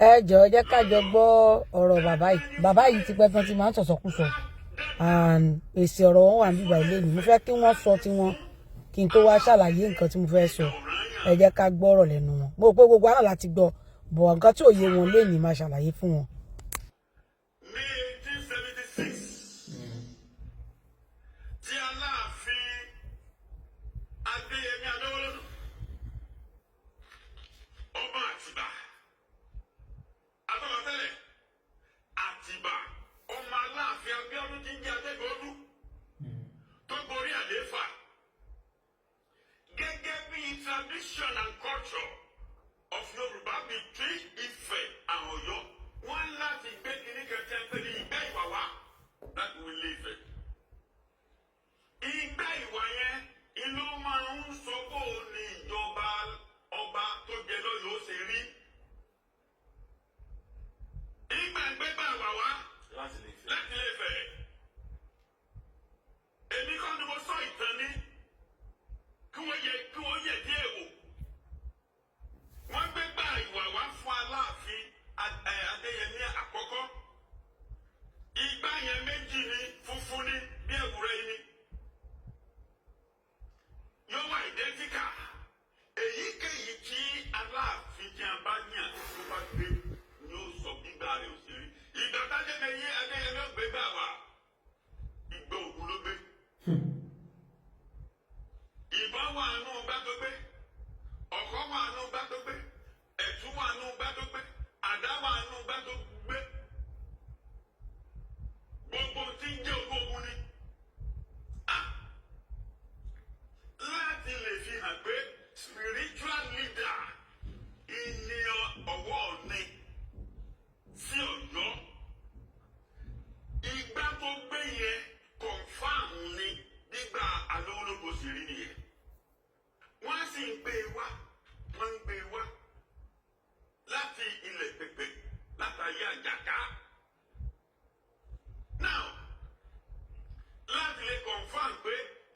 Ẹ jọ̀ọ́, jẹ́ ká jọ gbọ́ ọ̀rọ̀ bàbá yìí. Bàbá yìí ti pẹ́ tán ti máa ń sọ̀sọ̀kúsọ and èsì ọ̀rọ̀ wọn wà níbí ilé mi. Mo fẹ́ kí wọ́n sọ tiwọn kí n tó wá ṣàlàyé nǹkan tí mo fẹ́ sọ. Ẹ jẹ́ ká gbọ́rọ̀ lẹ́nu wọn. Mo rò pé gbogbo àná láti gbọ́ bọ̀, nǹkan tí òye wọn lè ní máa ṣàlàyé fún wọn. Ní 1876 tí Aláàfin Adéyẹmí Adéwọlọ́dún, ọba Àtìbà atọ́lọ́tẹ́lẹ̀ Àtìbà, ọmọ Aláàfin Abíọ́dún tí ń jẹ́ Adégbòdú, tó gorí àlééfà, gẹ́gẹ́ bí tradition and culture of Yorùbá between Ifẹ̀ and Ọ̀yọ́, wọ́n láti gbé kíní kẹtẹ́ pé ní ìgbẹ́ ìwà wá láti wọlé Ifẹ̀. Ìgbẹ́ ìwà yẹn ìlú máa ń sọ bó o ní ìjọba ọba tó jẹ lọ́yọ̀ọ́ ṣe rí. Ìgbà gbégbá wà wá láti lè fẹ́. Láti lè fẹ̀. Èmi kọ́ ni mo sọ ìtàn ní kí wọ́n yẹ díẹ̀ wò. Wọ́n gbé gbà ìwà wá fún Aláàfin Adéyẹmí àkọ́kọ́. Igbá yẹn méjì ní, funfun ní bí ewúrẹ́ yìí ni. Yóò wá identical. Èyíkéyìí tí Aláàfin tí a bá yàn tó bá gbé ni ó sọ gbígbà rẹ̀ ó sì rí. Ìgbà tájẹ́mẹyẹ Adéyẹmí ó gbé gbà wá. Ìgbà ògùn ló gbé. Ìbọn wà nù gbá tó gbé. Ọ̀kọ́ wà nù gbá tó gbé. Ẹ̀tú wà nù gbá tó gbé. Àdá wà nù gbá tó gbé. Gbogbo tí ń jẹ́ ogún ogun ni. Ah! Láti lè fi hàn pé spiritual leader ìní ọwọ́ ni sí Ọ̀yọ́. Ìgbà tó gbé yẹn, confirm ni nígbà alówólógbò sì rí nìyẹn. Wọ́n sì ń gbé e wá, wọ́n ń gbé e wá láti ilẹ̀ pẹ̀pẹ̀ látàyé Àjàká. Now, láti lè confirm pé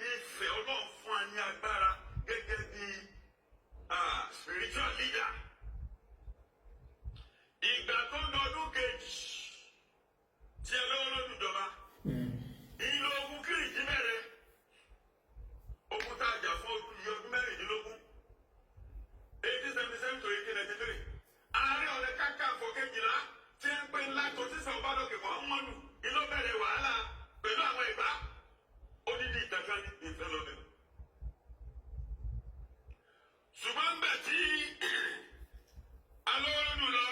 Ifẹ̀, Ọlọ́run fún wa ní agbára gẹ́gẹ́ bí spiritual leader. Ìgbà tó dọdún kejì tí ẹ lọ́wọ́ lọ́dún ìjọba, ìlò ogun Kìrìjì bẹ̀rẹ̀, ogun tá a jà fún iye ọdún 16, 1877 to 1893. Ààrẹ Ọ̀nà Kakanfò kejìlá tí ń pè ńlá tó sísan Ọbádọ́kè Muhammadu ìlú bẹ̀rẹ̀ wàhálà pẹ̀lú àwọn Ẹ̀gbá. Odidi ìtàkàn ní ìfẹ́ lọ́bẹ̀. Ṣùgbọ́n ń bẹ̀ tí alówólódù lọ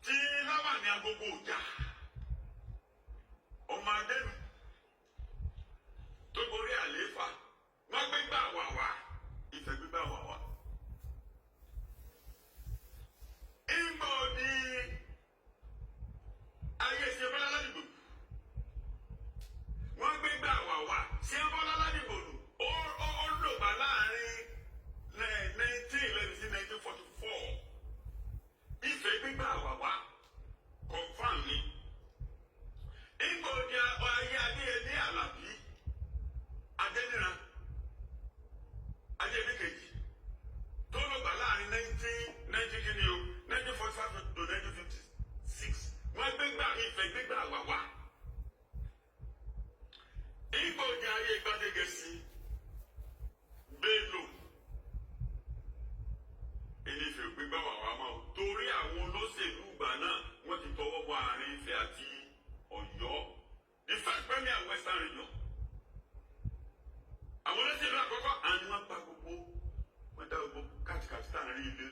tí láwàní agogo ọjà, ọmọ adẹ́nu tó gorí àlééfà, wọ́n gbé gbà wà wá, Ifẹ̀ gbégbá wà wá. Ìgbò ní ayé ṣe Bọ́lá Ládìgbò, wọ́n gbé gbà wà wá ṣe Bọ́lá Ládìgbò lù ó lò bá láàrin 1911 sí 1944. Ifẹ̀ gbégbá wà wá, confirm ni. Ìgbò ní ayé Adéyẹmí Àlàbí Adéníran, Adéyẹmí kejì, tó ló gbà láàrin 1990 kìíní o, 1945 to 1956, wọ́n gbégbá Ifẹ̀ gbégbá wà wá. Ìgbò ní ayé Gbadegẹ̀sí Bello, Ifẹ̀ gbégbá wà wá mọ́ o, torí àwọn olóṣèlú ìgbà náà, wọ́n ti tọwọ́ bọ àárín Ifẹ̀ àti Ọ̀yọ́, the first premier Western Region. Àwọn olóṣèlú àkọ́kọ́ àni wọ́n pa gbogbo wọ́n dá gbogbo káàtìkàtì tá à ń rí ilé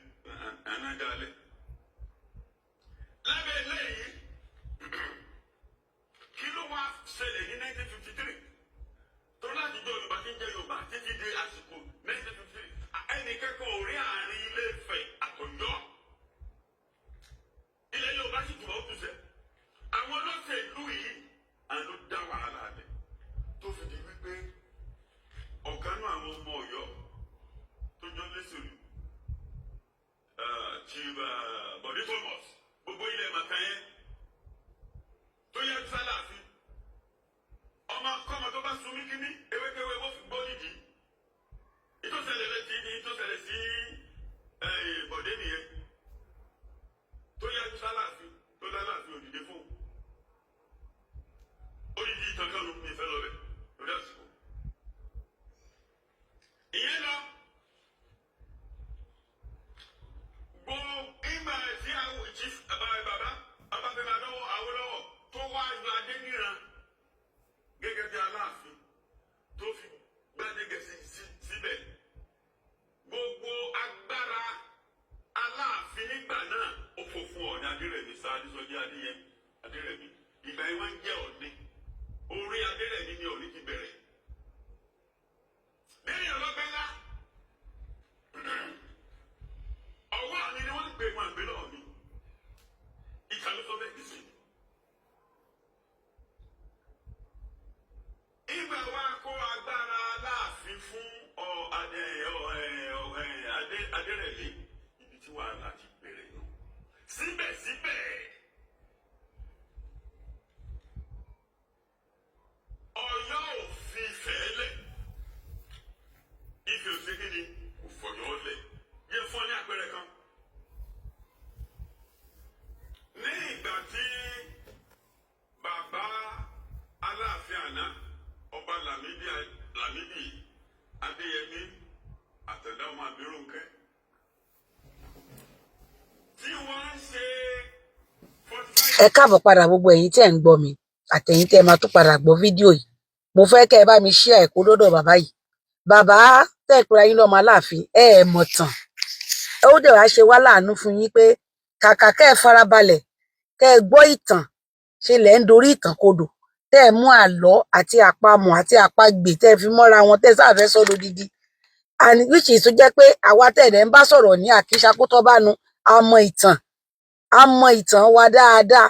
ànádàálẹ̀. Lábẹ́ eléyìí, kí ló wá ṣẹlẹ̀ ní 1953? Tó láti jọ Yorùbá tí ń jẹ́ Yorùbá títí dé àsìkò 1953, ẹnì kẹ́kọ̀ọ́ ò rí àárín Ilé Ifẹ̀ àtọ̀yọ́. Ilẹ̀ Yorùbá sì tùbọ̀ ó túnṣe. Àwọn olóṣèlú yìí à ló dá wàhálà lẹ̀ tó fi di wípé ọ̀kan náà àwọn ọmọ Ọ̀yọ́ tó jọ lẹ́sọ̀lù, Chief Bọ̀dé Thomas, gbogbo ilẹ̀ màkà yẹn tó yẹ sálàfin, ọmọ kọ́mọ tó bá sunmí kíní ewékewé wọ́n fi gbọ́ nídìí. Ìtòsẹ̀lẹ̀ lẹ́tí ní ìtòsẹ̀lẹ̀ sí Bọ̀dé nìyẹn. yẹn wọ́n ń jẹ́ Ọ̀ọ̀ni. Orí Adérẹ̀mí ni Ọ̀ọ̀ni ti bẹ̀rẹ̀. Lẹ́yìn ọlọ́gbẹ́lá, ọwọ́ àmì ni wọ́n ń pè wọn àgbẹ̀ lọ́wọ́ mi. Ìkà ló sọ bẹ́ẹ̀ kìí ṣe. Ìgbà wa kó agbára Aláàfin fún ọ adé ọ ẹ ọ ẹ adé Adérẹ̀mí, ibi tí wàhálà ti bẹ̀rẹ̀ nù. Síbẹ̀síbẹ̀, Ọ̀yọ́ ò fi Ifẹ̀ lẹ̀. Ifẹ̀ ò ṣe kí ni, kò fọ̀yọ́ lẹ̀. Yẹ fún ọ ní àpẹẹrẹ kan. Ní ìgbà tí bàbá Aláàfin àná, Ọba Lámídì Lámídì Adéyẹmí Àtàndá ọmọ Àbíròǹkẹ́, tí wọ́n ń ṣe 45 Ẹ káàbọ̀ padà, gbogbo ẹ̀yin tí ẹ̀ ń gbọ́ mi àtẹ̀yin tí ẹ máa tún padà gbọ́ fídíò yìí. Mo fẹ́ kẹ́ ẹ bá mi share ẹ̀ kó dọ́dọ̀ bàbá yìí. Bàbá tẹ́ ẹ pera yín lọ́mọ Aláàfin, ẹ ẹ̀ mọ̀ tàn. Ó dẹ̀ wá ṣe wá láàánú fún yín pé kàkà kẹ́ ẹ farabalẹ̀ kẹ́ ẹ gbọ́ ìtàn, ṣe lẹ̀ ń dorí ìtàn kodò, tẹ́ ẹ mú àlọ́ àti àpamọ̀ àti àpagbè tẹ́ ẹ fi mọ́ra wọn, tẹ́ ẹ sáà fẹ́ sọ́ lódidi, and which is tó jẹ́ pé àwa tẹ́ ẹ̀ ń bá sọ̀rọ̀ ní àkíṣakótọ́bánu, a mọ ìtàn, a mọ ìtàn wa dáadáa.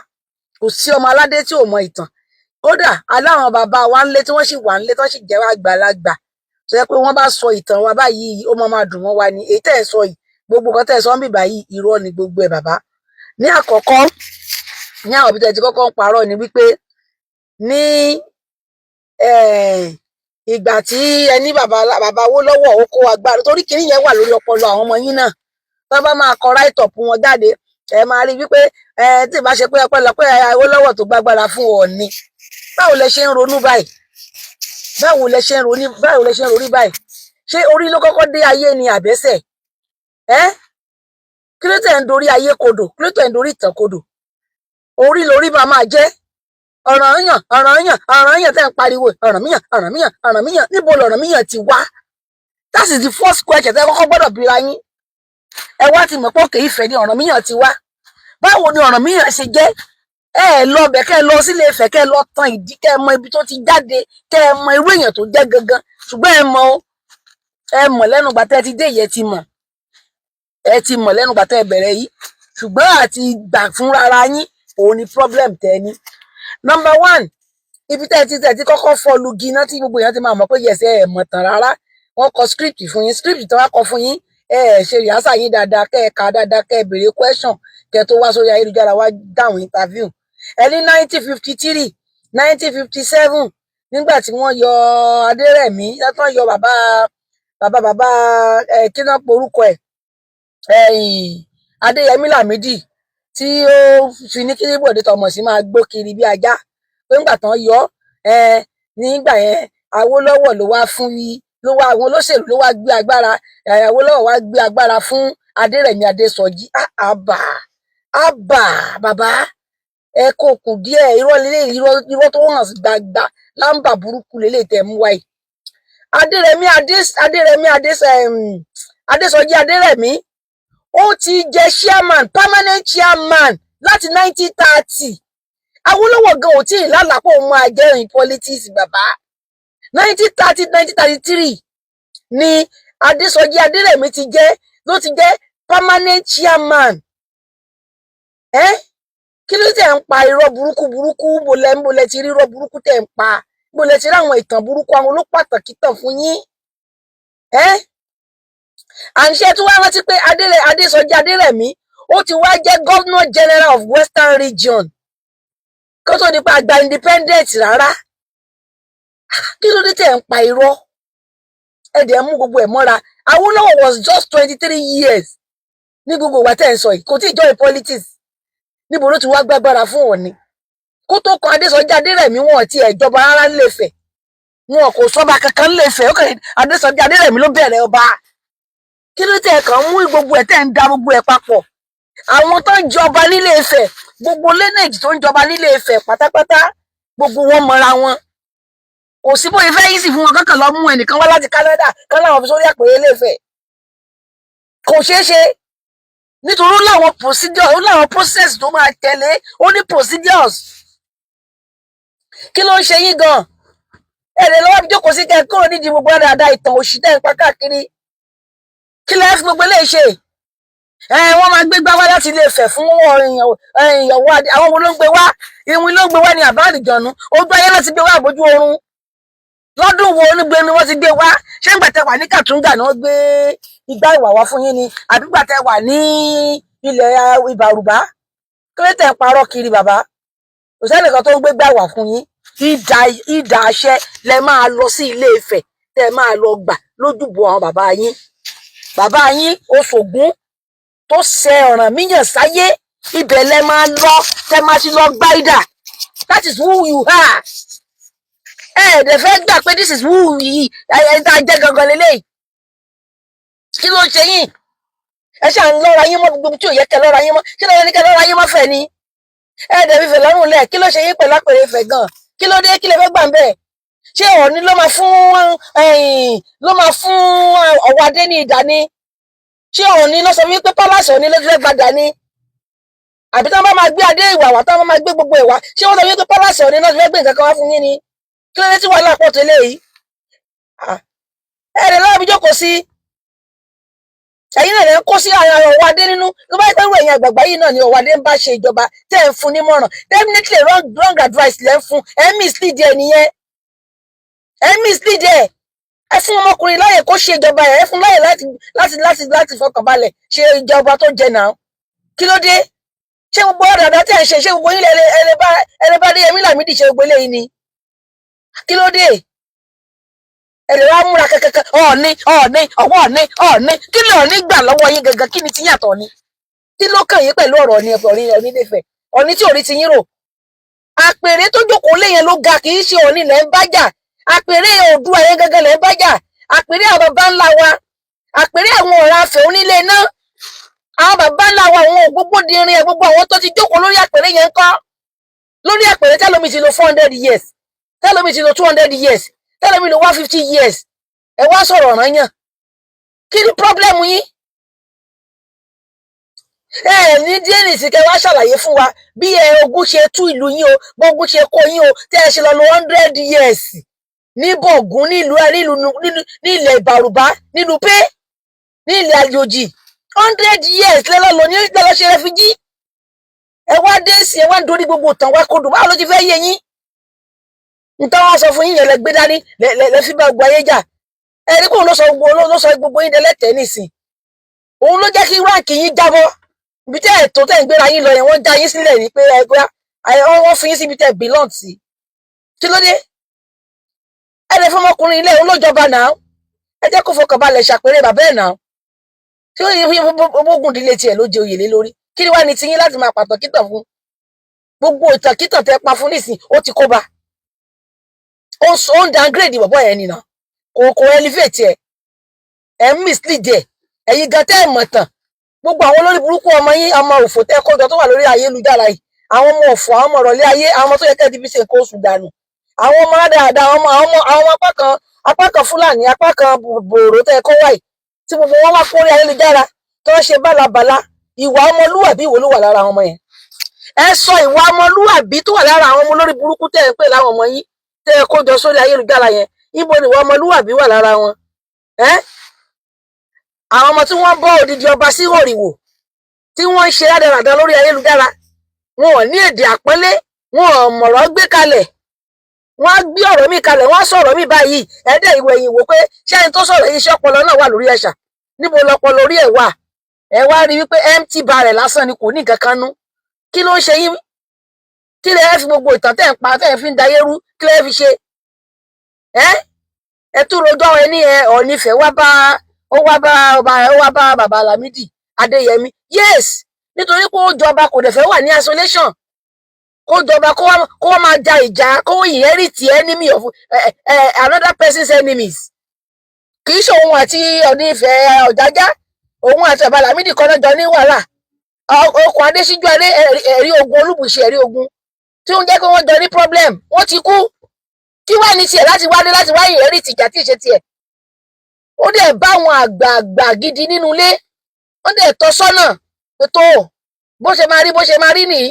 Kò sí ọmọ aládé tí ò mọ ìtàn. Kódà aláwọn bàbá wa ńlé tí wọ́n sì wà ńlé, tí wọ́n sì jẹ́ àgbàlagbà, tó jẹ́ pé wọ́n bá sọ ìtàn wa báyìí, ó máa máa dùn mọ́ wa ni. Èyí tẹ́ ẹ̀ sọ yìí, gbogbo nǹkan tẹ́ ẹ̀ sọ ń bì báyìí, irọ́ ni gbogbo ẹ̀. Bàbá, ní àkọ́kọ́, ní àwọn ibi tẹ́ ẹ ti kọ́kọ́ ń parọ́ ni wípé ní ìgbà tí ẹni bàbá bàbá Awólọ́wọ̀ ó kó agbára, torí kinní yẹn wà lórí ọpọlọ àwọn ọmọ yín náà. Tó bá máa kọ write up wọn jáde, ẹ máa rí wípé ẹ tí ì bá ṣe pé ọpẹ́lọpẹ́ Awólọ́wọ̀ tó gbágbára fún Ọọ̀ni. Báwo lẹ ṣe ń ronú báyìí? Báwo lẹ ṣe ń ronú? Báwo lẹ ṣe ń ronú báyìí? Ṣé orí ló kọ́kọ́ dé ayé ni àbẹ́sẹ̀ ẹ? Kí ló tẹ̀ ń dorí ayé kodò? Kí ló tẹ̀ ń dorí ìtàn kodò? Orí lórí máa máa jẹ́ Ọ̀rànyàn, Ọ̀rànyàn, Ọ̀rànyàn tẹ́ ń pariwo, Ọ̀rànmíyàn, Ọ̀rànmíyàn, Ọ̀rànmíyàn. Níbo lọ̀rànmíyàn ti wá? That is the first question tẹ́ kọ́kọ́ gbọ́dọ̀ bíra yín. Ẹ wá ti mọ̀ pé òkè Ifẹ̀ ni Ọ̀rànmíyàn ti wá. Báwo ni Ọ̀rànmíyàn ṣe jẹ́? Ẹ ẹ lọ bẹ̀, kẹ́ ẹ lọ sílé Ifẹ̀, kẹ́ ẹ lọ tan ìdí, kẹ́ ẹ mọ ibi tó ti jáde, kẹ́ ẹ mọ irú èèyàn tó jẹ́ gangan. Ṣùgbọ́n ẹ mọ̀ o, ẹ mọ̀ lẹ́nu ìgbà tẹ́ ẹ ti dé yìí, ẹ ti mọ̀, ẹ ti mọ̀ lẹ́nu ìgbà tẹ́ ẹ bẹ̀rẹ̀ yìí. Ṣùgbọ́n àti gbà fúnra ara yín, òun ni problem tẹ́ ẹ ní. Number one, ibi tẹ́ ẹ ti kọ́kọ́ fọ́ lugi iná tí gbogbo èèyàn ti máa mọ̀ pé yẹsẹ̀ ẹ̀ mọ̀ tán rárá, wọ́n kọ script fún yín. Script tí wọ́n kọ fún yín, ẹ ẹ ṣe rìhásà yín dáadáa, kẹ́ ẹ kà dáadáa, kẹ́ ẹ béèrè question, kẹ́ ẹ tó wá sórí ayélujára wá dáhùn interview. Ẹ ní 1953, 1957, nígbà tí wọ́n yọ Adérẹ̀mí, tán yọ bàbá bàbá bàbá ẹ, kí náà porúkọ ẹ, ẹ̀yìn Adéyẹmí Lámídì, tí ó fi ní kí Bọ̀dé Thomas máa gbó kiri bí ajá, pé ńgbà tán yọ ẹ, nígbà yẹn Awólọ́wọ̀ ló wá fún yí, ló wá àwọn olóṣèlú ló wá gbé agbára, Awólọ́wọ̀ wá gbé agbára fún Adérẹ̀mí Adésọjí. Àbà àbà, bàbá, ẹ kó kù díẹ̀. Irọ́ lélẹ̀, irọ́, irọ́ tó hàn gbagba láǹbà burúkú lélẹ̀ tẹ̀ mú wáyé. Adérẹ̀mí Adé, Adérẹ̀mí Adé, Adésọjí Adérẹ̀mí, ó ti jẹ chairman, permanent chairman láti 1930. Awólọ́wọ̀ gan ò tí ì lálàá pé òun máa jẹ́ in politics. Bàbá, 1930, 1933 ni Adésọjí Adérẹ̀mí ti jẹ́, ló ti jẹ́ permanent chairman. Ẹ́ kí ló tẹ̀ ń pa irọ́ burúkú burúkú? Bolẹ̀ ń bolẹ̀ ti rí irọ́ burúkú tẹ̀ ń pa? Bolẹ̀ ti rí àwọn ìtàn burúkú, àwọn olópàtàkì tàn fún yín? Ẹ́ àǹṣe tí wàá rántí pé Adésọjí Adérẹ̀mí, ó ti wá jẹ́ governor general of Western Region kó tó di pé a gba independent rárá. Kí ló dé tẹ̀ ń pa irọ́? Ẹ dẹ̀ mú gbogbo ẹ̀ mọ́ra. Awólọ́wọ̀ was just 23 years ní gbogbo ìgbà tẹ̀ ń sọ yìí. Kò tí ì join politics. Níbo ló ti wá gbàgbára fún Ọọ̀ni? Kó tó kan Adésọjí Adérẹ̀mí, wọn ti ẹ̀ jọba rárá nílé-Ifẹ̀. Wọn kò sọ́ba kankan nílé-Ifẹ̀. Ó kàn Adésọjí Adérẹ̀mí ló bẹ̀rẹ̀ ọba. Kí ló tẹ̀ kàn mú gbogbo ẹ̀, tẹ̀ ń da gbogbo ẹ̀ papọ̀? Àwọn tó ń jọba nílé Ifẹ̀, gbogbo lineage tó ń jọba nílé Ifẹ̀ pátápátá, gbogbo wọn mọra wọn. Kò sí bóyá fẹ́ yìí sì fún wọn kankan lọ mú ẹnìkan wá láti Canada kán láwọn fi sórí àpèrè Ilé Ifẹ̀. Kò ṣeé ṣe, nítorí ó láwọn procedure, ó láwọn process tó máa tẹ̀lé, ó ní procedures. Kí ló ń ṣe yín gan? Ẹ lè lọ́wọ́ jókòó sí kẹ́ ẹ kúrò nídìí gbogbo dáadáa ìtàn òṣì tẹ́ ń pa káàkiri. Kí lẹ́ fi gbogbo eléyìí ṣe? Ẹ wọ́n máa gbé gbá wá láti Ilé Ifẹ̀ fún ìyàwó. Àwọn wo ló ń gbé wá? Ìwìn ló ń gbé wá ní àbá àlìjọ̀nù? Ojú ayé ló ti gbé wá, àbójú oorun? Lọ́dún wo onígbé ni wọ́n ti gbé wá? Ṣé ń gbàtẹ́ wà ní Kàtúngà ni wọ́n gbé igbá ìwà wá fún yín ni, àbí gbàtẹ́ wà ní ilẹ̀ Ìbàrùbá? Kí ló tẹ̀ ń parọ́ kiri, bàbá? Kò sẹ́nìkan tó ń gbé gbà wá fún yín. Ìdà ìdà àṣẹ lẹ máa lọ sí Ilé Ifẹ̀, tẹ́ máa lọ gbà lójúbọ àwọn bàbá yín, bàbá yín Oṣògùn tó ṣe Ọ̀rànmíyàn sáyé. Ibẹ̀ lẹ máa lọ, tẹ́ máa ti lọ gbá idà. That is who you are. Ẹ ẹ̀ dẹ̀ fẹ́ gbà pé this is who yìí, ẹ̀ tá a jẹ́ gangan lélẹ́yìí. Kí ló ń ṣe yín? Ẹ ṣáà ń lọ́ra yín mọ́ gbogbo tí ò yẹ kẹ́ lọ́ra yín mọ́. Kí ló yẹ ní kẹ́ lọ́ra yín mọ́ fẹ́ ni? Ẹ dẹ̀ fífẹ̀ lọ́rùn lẹ̀. Kí ló ṣe yín pẹ̀lú àpèrè Ifẹ̀ gan? Kí ló dé? Kí lè fẹ́ gbà ń bẹ̀? Ṣé Ọọ̀ni ló máa fún Ọ̀wádé ní ìdá ni? Ṣé Ọọ̀ni ló sọ wípé palace Ọọ̀ni ló ti fẹ́ gbadà ni? Àbí tí wọ́n bá máa gbé adé ìwà wá, tí wọ́n bá máa gbé gbogbo ìwà, ṣé wọ́n sọ wípé palace Ọọ̀ni náà ti fẹ́ gbé nǹkan kan wá fún yín ni? Kí ló dé tí wàhálà pọ̀ tó léyìí? Ẹ lè lọ́wọ́ bí jókòó sí. Ẹ̀yin náà lè ń kó sí àwọn Ọ̀wádé nínú. Tó bá yẹ pé ẹ̀yin àgbààgbà yìí náà ni Ọ̀wádé ń bá ṣe ìjọba, tẹ́ ẹ̀ ń fún nímọ̀ràn, definitely wrong advice lẹ́ ń fún. Ẹ̀ ń mislead ẹ̀ nìyẹn, ẹ̀ ń mislead ẹ̀. Ẹ fún ọmọkùnrin láyè kó ṣe ìjọba ẹ̀. Ẹ fún láyè láti fọkànbalẹ̀ ṣe ìjọba tó jẹ náà. Kí ló dé? Ṣé gbogbo ọ̀dàdà tẹ̀ ń ṣe, ṣé gbogbo yín lẹ bá Adéyẹmí Lámídì ṣe gbogbo eléyìí ni? Kí ló dé? Ẹ lè wá múra kẹkẹkẹ. Ọ̀ọ́ni, Ọ̀ọ́ni, ọwọ́ Ọ̀ọ́ni, Ọ̀ọ́ni. Kí ni Ọ̀ọ́ni gbà lọ́wọ́ yín gangan? Kí ni ti yàtọ̀ ni? Kí ló kàn yín pẹ̀lú ọ̀rọ̀ Ọ̀ọ́ni ẹ̀fọ́ Ọ̀ọ́ni Ilé-Ifẹ̀, Ọ̀ọ́ni tí ò rí ti yín rò? Àpèrè tó jókòó lé yẹn ló ga, kì í ṣe Ọ̀ọ́ni lẹ́ ń bájà. Àpèrè Oòduà yẹn gangan lẹ́ ń bájà, àpèrè àwọn baba ńlá wa, àpèrè àwọn ọ̀rọ̀ afẹ́ onílé náà, àwọn baba ńlá wa, àwọn ògbógbòdìrín ẹ̀, gbogbo àwọn tó ti jókòó lórí àpèrè yẹn ń kọ́ lórí àpèrè. Tẹ́lómi ti lo 400 years, tẹ́lómi ti lo 200 years, tẹ́lómi lo 150 years. Ẹ wá sọ̀rọ̀ ọ̀ràn yàn. Kí ni problem yín? Ẹ ní díẹ̀ sí kẹ́ wá ṣàlàyé fún wa bí ẹ ogun ṣe tú ìlú yín o, bógun ṣe kó yín o, tẹ́ ẹ ṣe lọ lo 100 years ní Bọ̀gún, nílùú nílùú ní ilẹ̀ Ìbàrùbá, nílùú pé ní ilẹ̀ àjòjì. 100 years lẹ́lọ́ lọ ní lẹ́lọ́ ṣe refugee. Ẹ wá dé sí, ẹ wá ń dorí gbogbo ìtàn wa kodò. Báwo ló ti fẹ́ yé yín? Nǹkan wá sọ fún yín yẹn lẹ gbé dání, lẹ fi bá gbogbo ayé jà. Ẹ rí kóun ló sọ gbogbo yín dẹlẹ́tẹ̀ẹ́ nísìn. Òun ló jẹ́ kí rank yín jábọ́. Ibi tẹ́ ẹ̀ tó tẹ́ ń gbéra yín lọ yẹn, wọ́n já yín sílẹ̀ ní pé ẹ gbá wọ́n fi yín síbi tẹ́ belong sí. Kí ló dé? Ẹ lè fọmọkùnrin ilé òun ló jọba náà. Ẹ jẹ́ kó fọkànbalẹ̀ ṣàpèrè bàbá ẹ̀ náà. Tí ó yẹ ogún ìdílé tiẹ̀ ló jẹ oyè lé lórí. Kí ni wàá ní tiyín láti máa pàtàn kítàn fún? Gbogbo ìtàn kítàn tẹ́ pa fún nísìn, ó ti kó ba. Ó ń downgrade bọ̀bọ̀ yẹn nìyà, kò elevate ẹ̀. Ẹ̀ ń mislead ẹ̀. Ẹ̀yin gan tẹ́ ẹ̀ mọ̀ tàn, gbogbo àwọn olórí burúkú ọmọ yín, ọmọ òfò tẹ́ kọjọ tó wà lórí ayélujára yìí, àwọn ọmọ òfò, àwọn ọmọ ìrọ̀lẹ́ ayé, àwọn ọmọ tó yẹ kẹ́ ti fi ṣe nǹkan oṣù dànù, àwọn ọmọ dáadáa, àwọn ọmọ apá kan Fúlàní, apá kan bòrò tẹ́ kọ́ wáyìí, tí gbogbo wọn wá kórí ayélujára tó ń ṣe bálabàla. Ìwà ọmọlúwàbí wo ló wà lára àwọn ọmọ yẹn? Ẹ sọ ìwà ọmọlúwàbí tó wà lára àwọn ọmọ olórí burúkú tẹ́ ẹ ń pè láwọn ọmọ yín tẹ́ ẹ kó jọ sórí ayélujára yẹn. Ibo ni ìwà ọmọlúwàbí wà lára wọn? Ẹ àwọn ọmọ tí wọ́n bọ́ odidi ọba sí òrìwò, tí wọ́n ń ṣe rádaràda lórí ayélujára, wọn ò ní èdè àpọ́nlé, wọn ò mọ̀rọ̀ gbé kalẹ̀. Wọ́n á gbé ọ̀rọ̀ mi kalẹ̀, wọ́n á sọ̀rọ̀ mi báyìí. Ẹ̀ẹ́dẹ̀ ìwẹ̀ ẹ̀yìn wò pé ṣé ẹni tó sọ̀rọ̀ yìí, iṣẹ́ ọpọlọ náà wà lórí ẹ̀ṣà? Níbo lọpọlọ orí ẹ̀ wà? Ẹ wá rí wípé empty barrel lásán ni, kò ní nǹkan kan nú. Kí ló ń ṣe yín? Kí lẹ fi gbogbo ìtàn tẹ́ ń pa, tẹ́ ń fi ń dayé rú, kí lẹ fi ṣe? Ẹ tún rojọ́. Ẹ ní ẹ Ọ̀nìfẹ̀ wá bá, ó wá bá ọba, ó wá bá bàbá Lámídì Adéyẹmí. Yes, nítorí pé ó jọba, kò dẹ̀ fẹ́ wà ní isolation. Kó jọba, kó wá máa ja ìjà, kó inherit enemy of another person's enemies. Kì í ṣe òun àti Ọ̀nìfẹ̀ Ọ̀jájá, òun àti bàbá Lámídì kan náà jọ ní wàhálà. Okùn Adésíjú adé ẹ̀rí ogun Olúbùṣe, ẹ̀rí ogun tí ó ń jẹ́ pé wọ́n jọ ní problem. Wọ́n ti kú. Kí wá ní tiẹ̀ láti wádé láti wá inherit ìjà tí ì ṣe tiẹ̀? Ó dẹ̀ bá àwọn àgbààgbà gidi nínú ilé, wọ́n dẹ̀ tọ́ sọ́nà pé tó bó ṣe máa rí, bó ṣe máa rí nìyí.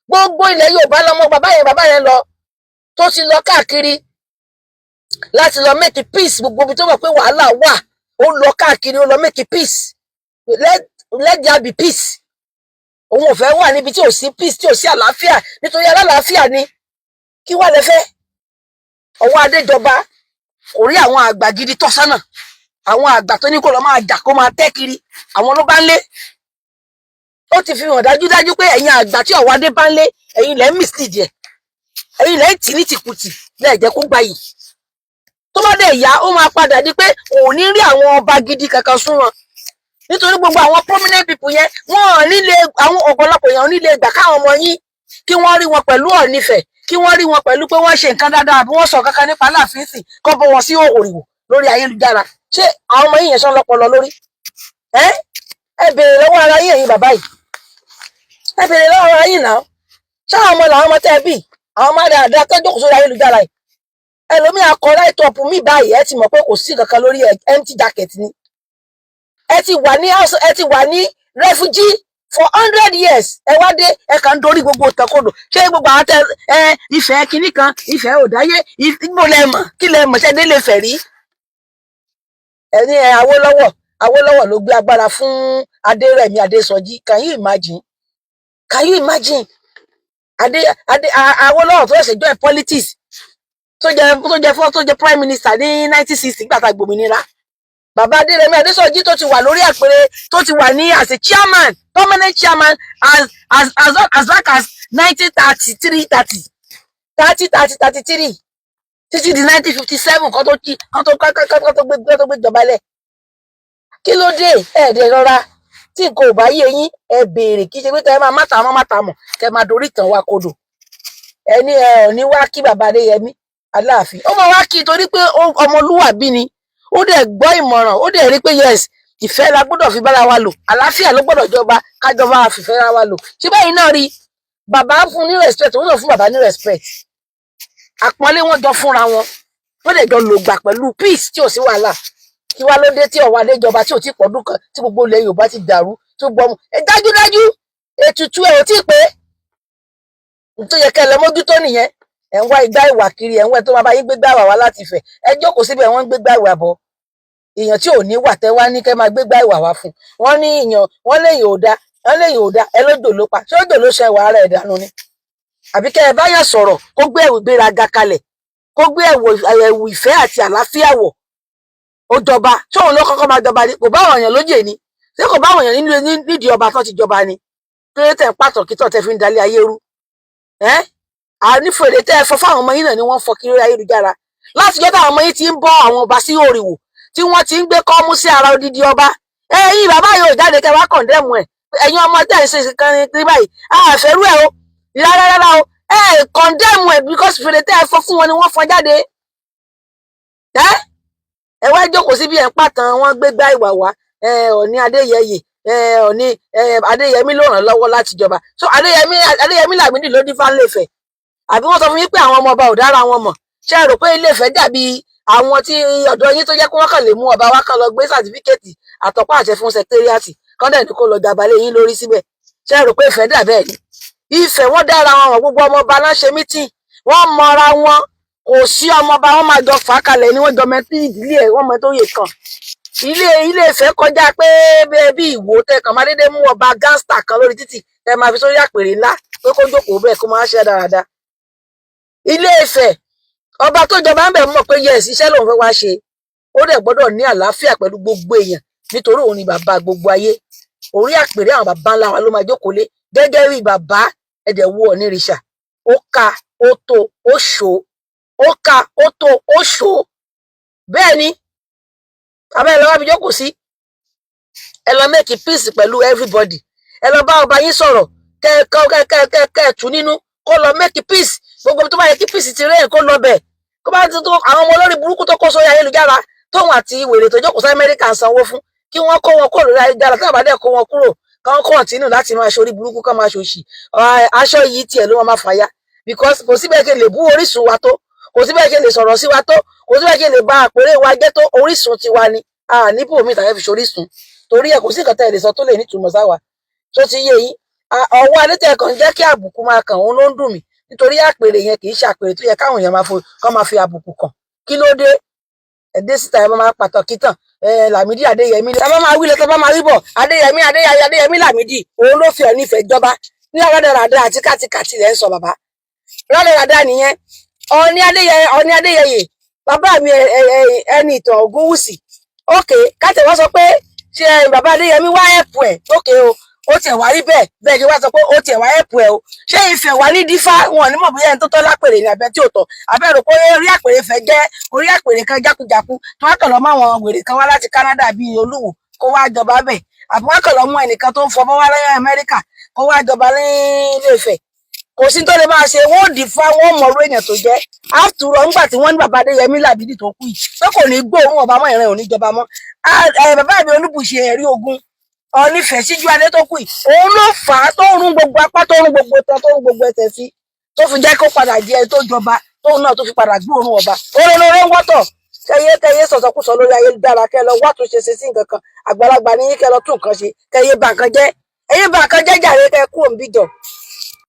Gbogbo ilẹ̀ Yorùbá lọmọ bàbá yẹn lọ. Tó ti lọ káàkiri láti lọ make peace, gbogbo ibi tó mọ̀ pé wàhálà wà, ó lọ káàkiri, ó lọ make peace. Let there be peace. Òun ò fẹ́ wà níbi tí ò sí peace, tí ò sí àlàáfíà, nítorí alálàáfíà ni. Kí wà lẹ fẹ́? Ọwọ́ Adéjọba kò rí àwọn àgbà gidi tọ́ sọ́nà. Àwọn àgbà tó ní kó lọ máa jà, kó máa tẹ́ kiri, àwọn ló bá ń lé. Ó ti fi hàn dájúdájú pé ẹ̀yin àgbà tí ọ̀wọ́ adé bá ń lé, ẹ̀yin lẹ́ ń mislead ẹ̀, ẹ̀yin lẹ́ ń tì ní tìkùtì lẹ́ẹ̀jẹ̀ kó gbayì. Tó bá dẹ̀ yá, ó máa padà di pé òun ní rí àwọn ọba gidi kankan sún wọn, nítorí gbogbo àwọn prominent people yẹn, wọn ò nílé, àwọn ọ̀pọ̀lọpọ̀ èèyàn nílé gbà káwọn ọmọ yín kí wọ́n rí wọn pẹ̀lú Ọ̀nìfẹ̀, kí wọ́n rí wọn pẹ̀lú pé wọ́n ṣe nǹkan dáadáa, àbí wọ́n sọ kankan nípa Aláàfin sì kọ́ bọ́ wọn sí òwòrìwò lórí ayélujára. Ṣé àwọn ọmọ yín yẹn sọ lọ́pọlọ lórí? Ẹ ẹ béèrè lọ́wọ́ ara yín. Ẹ̀yin bàbá yìí, ẹ béèrè lọ́wọ́ ara yín náà. Ṣáwọn ọmọ làwọn ọmọ tẹ́ ẹ bí, àwọn ọmọ dáadáa tó jókòó sórí ayélujára yìí? Ẹlòmíì akọ write-up mi báyìí, ẹ ti mọ̀ pé kò sí kankan lórí ẹ, empty jacket ni. Ẹ ti wà ní house, ẹ ti wà ní refugee for 100 years. Ẹ wá dé, ẹ kàn ń dorí gbogbo ìtànkodò. Ṣé gbogbo àwọn tẹ ẹ ìfẹ́ kinní kan, ìfẹ́ òdáyé, ìgbò lẹ mọ̀? Kí lẹ mọ̀? Ṣẹ́ délé fẹ̀ rí? Ẹni ẹ Awólọ́wọ̀, Awólọ́wọ̀ ló gbé agbára fún Adérẹ̀mí Adésọjí. Can you imagine? Can you imagine? Adé Adé Awólọ́wọ̀ tó ṣẹ̀ṣẹ̀ join politics, tó jẹ prime minister ní 1960 nígbà tá a gbòmìnira, bàbá Adérẹ̀mí Adésọjí tó ti wà lórí àpèrè, tó ti wà ní as a chairman, permanent chairman, as back as 1933, 30 30 30 33 títí di 1957 kan tó jí kan tó gbé jọba lẹ̀. Kí ló dé? Ẹ̀ẹ́dẹ̀ rọra. Tí nǹkan ò bá yé yín, ẹ béèrè. Kí ṣe pé kẹ máa má tà mọ́, kẹ máa dorí ìtàn wa kodò. Ẹni ẹ ò ní wá kí bàbá Adéyẹmí Aláàfin, ó máa wá kí torí pé ọmọlúwàbí ni. Ó dẹ̀ gbọ́ ìmọ̀ràn, ó dẹ̀ rí pé yes, ìfẹ́ la gbọ́dọ̀ fi bára wa lò, àlàáfíà ló gbọ́dọ̀ jọba, kájọba fìfẹ́ ra wa lò. Ṣé báyìí náà rí bàbá fún ní respect, òun náà fún bàbá ní respect, àpọ́nlé wọn jọ fúnra wọn, wọ́n dẹ̀ jọ lògbà pẹ̀lú peace tí ò sí wàhálà. Kí wá ló dé tí ọ̀wọ́ adéjọba tí ò tí pọ̀dún kan tí gbogbo ilẹ̀ Yorùbá ti dàrú tó gbọmù ẹ? Dájúdájú, ètùtù ẹ ò tí ì pé. Tó yẹ kẹ́ ẹ lọ mójútó nìyẹn. Ẹ̀ ń wá igbá ìwà kiri, ẹ̀ ń wá ẹ tó máa bá yín gbégbá ìwà wá láti Ifẹ̀. Ẹ jókòó síbẹ̀, wọ́n ń gbégbá ìwà bọ̀. Èèyàn tí ò ní wà tẹ́ wá ní kẹ́ máa gbégbá ìwà wá fún wọn ní èèyàn wọn léèyàn ò da, wọn léèyàn ò da. Ẹ lójò ló pa. Ṣé òjò ló ṣe ìwà ara ẹ̀ dànù ni? Àbí kẹ́ ẹ bá yàn sọ̀rọ̀, kó gbé ẹ̀wù gbéraga kalẹ̀, kó gbé ẹ̀wù ìfẹ́ àti àlàáfíà wọ̀? Ó jọba, ṣé òun ló kọ́kọ́ máa jọba ni? Kò bá àwọn èèyàn lójè ni? Ṣé kò bá àwọn èèyàn nídìí ọba tó ti jọba ni? Kí ló tẹ̀ ń pàtó kí tọ̀ tẹ́ fi ń dalẹ̀ ayé rú? Ẹ́ ànífèrè tẹ́ ẹ fọ fáwọn ọmọ yín náà ni wọ́n fọ kiri ayélujára láti jọ́ táwọn ọmọ yín ti ń bọ́ àwọn ọba sí òrìwò, tí wọ́n ti ń gbé kọ́mú sí ara odidi ọba. Ẹ̀yin bàbá yóò jáde kẹ́ wá condemn ẹ̀. Ẹ̀yin ọmọ tẹ́ ẹ̀ ń ṣe kan ní báyìí, àfẹ́rú ẹ̀ o, rárá rárá o. Ẹ̀ condemn ẹ̀ because fèrè tẹ́ ẹ fọ fún wọn ni wọ́n fọ jáde. Ẹ ẹ wá jókòó síbi, ẹ̀ ń pàtàn wọn gbégbá ìwà wá. Ẹ Ọ̀ní Adéyẹyè, ẹ Ọ̀ní ẹ Adéyẹmí ló ràn lọ́wọ́ láti jọba. So Adéyẹmí, Adéyẹmí Lámídì ló dífá l'Ífẹ̀? Àbí wọ́n sọ fún yín pé àwọn ọmọ ọba ò dára wọn mọ̀? Ṣé ẹ rò pé Ilé-Ifẹ̀ dàbí àwọn tí ọ̀dọ́ yín tó jẹ́ kí wọ́n kàn lè mú ọba wa kàn lọ gbé certificate àtọ̀pá àṣẹ fún secretariat kán dẹ̀ ní kó lọ gàba lé yín lórí síbẹ̀? Ṣé ẹ rò pé Ifẹ̀ dà bẹ́ẹ̀ ni? Ifẹ̀, wọ́n dára wọn mọ̀. Gbogbo ọmọ ọba náà ṣe meeting, wọ́n mọra wọn. Kò sí ọmọ ọba, wọn máa jọ fà á kalẹ̀ ni. Wọ́n jọ mẹ́tí ìdílé ẹ̀, wọ́n mọ tó yẹ kàn ilé Ilé Ifẹ̀ kọjá pé bí ìwò tẹ kàn máa dédé mú ọba gangster kan lórí títì, tẹ máa fi sórí àpèrè ńlá pé kó jókòó bẹ́ẹ̀, kó máa ṣe dáradára. Ilé Ifẹ̀, ọba tó jọba ń bẹ̀ mọ̀ pé yes, iṣẹ́ lòun fẹ́ wá ṣe. Ó dẹ̀ gbọ́dọ̀ ní àlàáfíà pẹ̀lú gbogbo èèyàn, nítorí òun ni bàbá gbogbo ayé. Orí àpèrè àwọn bàbá ńlá wa ló máa jókòó lé gẹ́gẹ́ bí bàbá. Ẹ̀dẹ̀ wo Ọ̀nìrìṣà, ó ka, ó tó, ó ṣó, ó ka, ó tó, ó ṣó. Bẹ́ẹ̀ ni abẹ́ ẹ lọ wá bí jókòó sí. Ẹ lọ make peace pẹ̀lú everybody. Ẹ lọ bá ọba yín sọ̀rọ̀, kẹ kẹ kẹ kẹ kẹ tù nínú, kó lọ make peace. Gbogbo tó bá yẹ kí peace ti rẹ́yìn, kó lọ bẹ̀. Kó bá tó àwọn ọmọ olórí burúkú tó kó sórí ayélujára, tóun àti wèrè tó jókòó sí Amẹ́ríkà ń sanwó fún, kí wọ́n kó wọn kúrò lórí ayélujára. Tí wọ́n bá dẹ̀ kó wọn kúrò, kán continue láti máa ṣorí burúkú, kán máa ṣòṣì. Aṣọ yìí tiẹ̀ ló máa fàya, because kò síbẹ̀ kí n lè bú orísun wa tó, kò síbẹ̀ kí n lè sọ̀rọ̀ sí wa tó, kò síbẹ̀ kí n lè ba àpèrè wa jẹ́ tó. Orísun tiwa ni a níbò mi tàbí fi ṣorísun, torí ẹ̀ kò sí nǹkan tẹ́ ẹ lè sọ tó lè nítumọ̀ sáwa. Tó ti yé yín, ọwọ́ adétẹ̀ kan jẹ́ kí àbùkù máa kàn òun ló ń dùn mí. Nítorí àpèrè yẹn kì í ṣe àpèrè tó yẹ káwọn èèyàn máa fo kọ́ máa fi àbùkù kàn. Kí ló dé? Ẹ dé síta, ẹ bá máa pàtàkì tàn ẹ Lámìdí Adéyẹmí. Ẹ bá máa wí lọ, tẹ bá máa wí bọ̀, Adéyẹmí, Adéyẹmí, Adéyẹmí Lámìdí, òun ló fi Ọọ̀ni Ifẹ̀ jọba. Ní rádaràda àti kátikàti lẹ́ ń sọ, bàbá, rádaràda nìyẹn. Ọọ̀ni Adéyẹyè, Ọọ̀ni Adéyẹyè, bàbá mi, ẹni ìtàn Ògúnwùsì. Ókè káàtẹ̀ wọ́n sọ pé ṣé bàbá Adéyẹmí wá ẹ̀pù ẹ̀? Ókè o, ó tiẹ̀ wá rí bẹ́ẹ̀ bẹ́ẹ̀ ṣe wá sọ pé ó tiẹ̀ wá ẹ̀pù ẹ̀ o, ṣé Ifẹ̀ wá ní dífá? Wọn ò ní mọ̀ bóyá ẹni tó tọ́ lápèrè ní abẹ́ tí ò tọ́. Abẹ́ rò pé orí àpèrè fẹ́ jẹ́ orí àpèrè kan jákujáku tí wọ́n kàn lọ mọ́ àwọn wèrè kan wá láti Canada bíi Olúwo kó wá jọba bẹ̀, àbí wọ́n kàn lọ mú ẹnìkan tó ń fọbọ́ wá lẹ́yìn Amẹ́ríkà kó wá jọba ní Ilé Ifẹ̀? Kò sí tó lè máa ṣe. Wọn ò dífá, wọn ò mọ̀rú èèyàn tó jẹ́. After all, ńgbà tí wọ́n ní bàbá Adéyẹmí Lámìdí tó kú yìí pé kò ní gbóòórùn ọba mọ́, ìran ò ní jọba mọ́. Bàbá mi Olúbùṣe, ẹ̀rí ogun Ọ̀nífẹ̀ síjú adé tó kù yìí, òun ló fà á tó ń rún gbogbo apá, tó ń rún gbogbo tán, tó ń rún gbogbo ẹsẹ̀ sí, tó fi jẹ́ kó padà di ẹni tó jọba, tóun náà tó fi padà gbóòórùn ọba. Orin lóore ń wọ́tọ̀. Kẹyẹ kẹyẹ sọ̀sọ̀kúsọ lórí ayélujára, kẹ lọ wá túnṣe ṣe sí nǹkan kan. Àgbàlagbà ní kẹ lọ tún nǹkan ṣe. Kẹyẹ bà nǹkan jẹ́, ẹyẹ bà nǹkan jẹ́ jàre, kẹ kú òǹbí jọ.